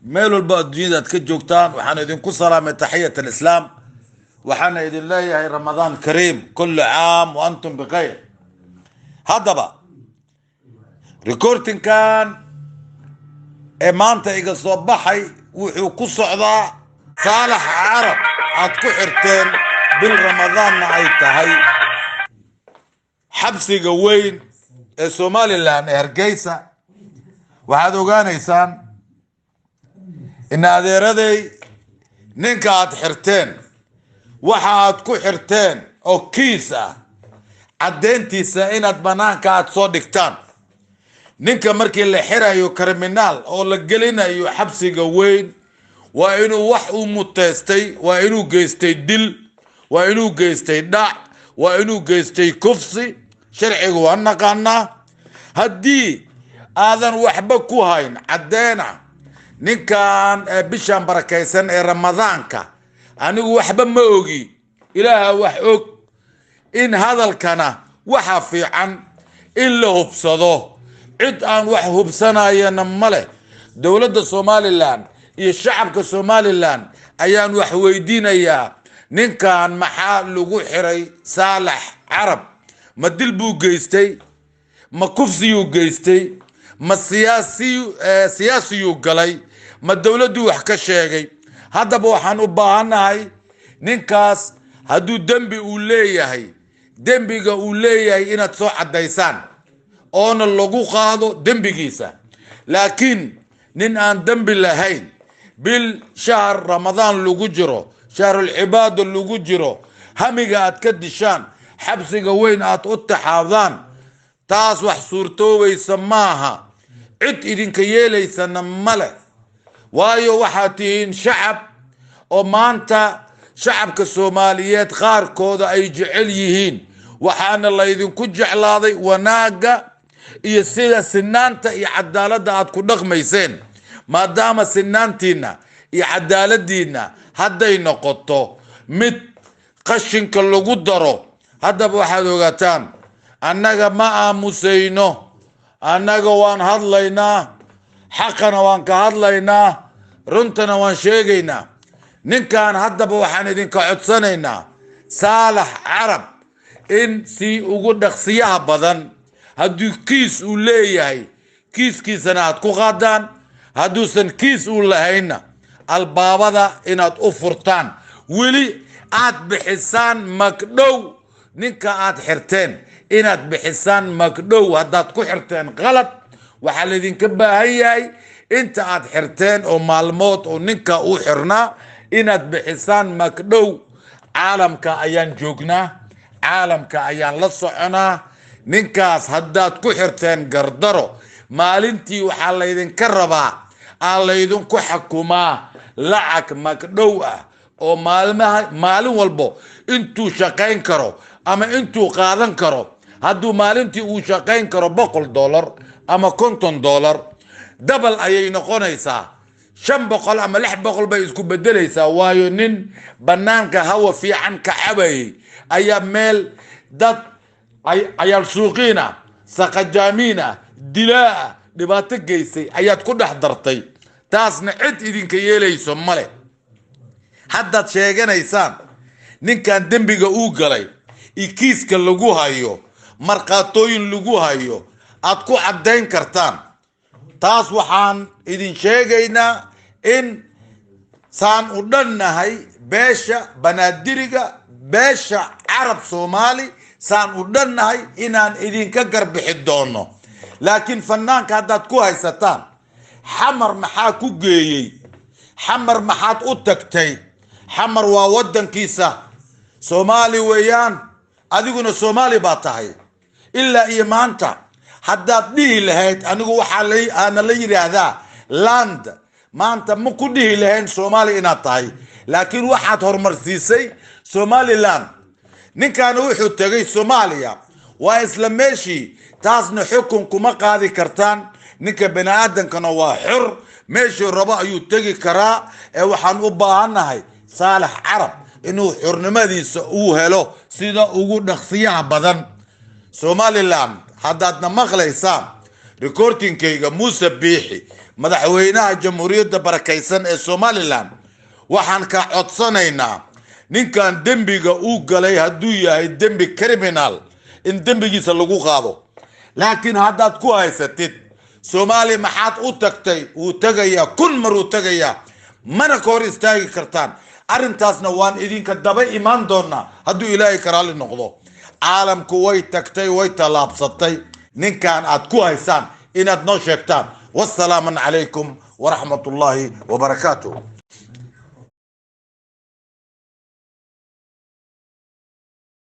Meel walba adduunyada aad ka joogtaan, waxaan idinku salaamay taxiyat alislaam. Waxaana idin leeyahay ramadaan kariim، كل عام وأنتم بخير. Haddaba recordingkan ee maanta iga soo baxay wuxuu ku socdaa Saalax Carab aad ku xirteen, bil Ramadaanna ay tahay, xabsiga weyn ee Somaliland ee Hargeysa. Waxaad ogaanaysaan in adeeraday ninka aad xirteen, waxa aad ku xirteen oo kiis ah, caddeyntiisa inaad banaanka aad soo dhigtaan. Ninka markii la xirayo criminal oo la gelinayo xabsiga weyn, waa inuu wax uu muteystay, waa inuu geystay dil, waa inuu geystay dhac, waa inuu geystay kufsi. Sharciga waa naqaanaa. Haddii aadan waxba ku hayn caddeena ninkan bishan barakaysan ee Ramadaanka, anigu waxba ma ogi, Ilaaha wax og. In hadalkana waxa fiican in la hubsado. Cid aan wax hubsanayana ma leh. Dowladda Somaliland iyo shacabka Somaliland ayaan wax weydiinayaa: ninkan maxaa lagu xiray, Saalax Carab? Ma dil buu geystay? Ma kufsiyuu geystay? Ma siyaasiyuu galay? Ma dowladduu wax ka sheegay? Haddaba waxaan u baahannahay, ninkaas hadduu dembi uu leeyahay, dembiga uu leeyahay inaad soo caddaysaan oona lagu qaado dembigiisa. Laakiin nin aan dembi lahayn, bil shahr Ramadaan lagu jiro, shahrulcibaada lagu jiro, hamiga aad ka dishaan, xabsiga weyn aad u taxaadaan, taas wax suurtoobaysa maaha. Cid idinka yeelaysana male, waayo waxaad tihiin shacab oo maanta shacabka Soomaaliyeed qaarkooda ay jecel yihiin. Waxaana laydinku jeclaaday wanaagga iyo sida sinaanta iyo cadaaladda aad ku dhaqmayseen. Maadaama sinaantiinna iyo cadaaladiinna hadday noqoto mid qashinka lagu daro, haddaba waxaad ogaataan, annaga ma aamusayno. Annaga waan hadlaynaa, xaqana waan ka hadlaynaa, runtana waan sheegaynaa. Ninkan haddaba waxaan idinka codsanaynaa, Saalax Carab, in si ugu dhaqsiyaha badan, hadduu kiis uu leeyahay, kiiskiisana aad ku qaadaan. Hadduusan kiis uu lahaynna, albaabada inaad u furtaan, weli aad bixisaan magdhow. Ninka aad xirteen inaad bixisaan magdhow. Haddaad ku xirteen qalad, waxaa laydinka baahan yahay inta aad xirteen oo maalmood oo ninka uu xirnaa inaad bixisaan magdhow. Caalamka ayaan joognaa, caalamka ayaan la soconaa. Ninkaas haddaad ku xirteen gardaro, maalintii waxaa laydinka rabaa aa laydinku xakumaa lacag magdhow ah oo maalmaha maalin walbo intuu shaqayn karo ama intuu qaadan karo. Hadduu maalintii uu shaqayn karo $100 ama $50, double ayay noqonaysaa, 500 ama 600 bay isku bedelaysaa. Waayo, nin banaanka hawa fiican ka cabayay ayaa meel dad cayaal suuqiin ah, saqajaamiin ah, dilaa ah, dhibaato geystay ayaad ku dhex dartay. Taasna cid idinka yeelayso male. Haddaad sheeganaysaan ninkan dembiga uu galay iyo kiiska lagu hayo, markhaatooyin lagu hayo aad ku caddayn kartaan, taas waxaan idin sheegaynaa in saan u dhannahay beesha Banaadiriga, beesha Carab Soomaali, saan u dhannahay inaan idinka garbixi doono. Laakiin fanaanka haddaad ku haysataan, Xamar maxaa ku geeyey? Xamar maxaad u tagtay? Xamar waa waddankiisa, Soomaali weeyaan, adiguna Soomaali baa tahay. Ilaa iyo maanta haddaad dhihi lahayd anigu waxaa aana la yidhaahdaa land, maanta ma ku dhihi lahayn Soomaali inaad tahay. Laakiin waxaad horumarsiisay Somaliland. Ninkaana wuxuu tegay Soomaaliya, waa isla meeshii. Taasna xukun kuma qaadi kartaan. Ninka bani aadamkana waa xor, meeshii rabo ayuu tegi karaa. Ee waxaan u baahannahay Saalax Carab inuu xornimadiisa uu helo sida ugu dhaqsiyaha badan. Somaliland, haddaadna maqlaysaan recordingkayga, Muuse Biixi. Madaxweynaha Jamhuuriyadda barakaysan ee Somaliland waxaan ka codsanaynaa, ninkan dembiga uu galay hadduu yahay dembi criminal, in dembigiisa lagu qaado. Laakiin haddaad ku haysatid Soomaaliya maxaad u tagtay, wuu tegayaa, 1000 mar wuu tegayaa, mana ka hor istaagi kartaan. Arrintaasna waan idinka daba imaan doonaa hadduu Ilaahay karaali noqdo. Caalamku way tagtay, way tallaabsatay. Ninkan aad ku haysaan inaad noo sheegtaan. Wasalaamu calaykum waraxmat ullaahi wabarakaatuh.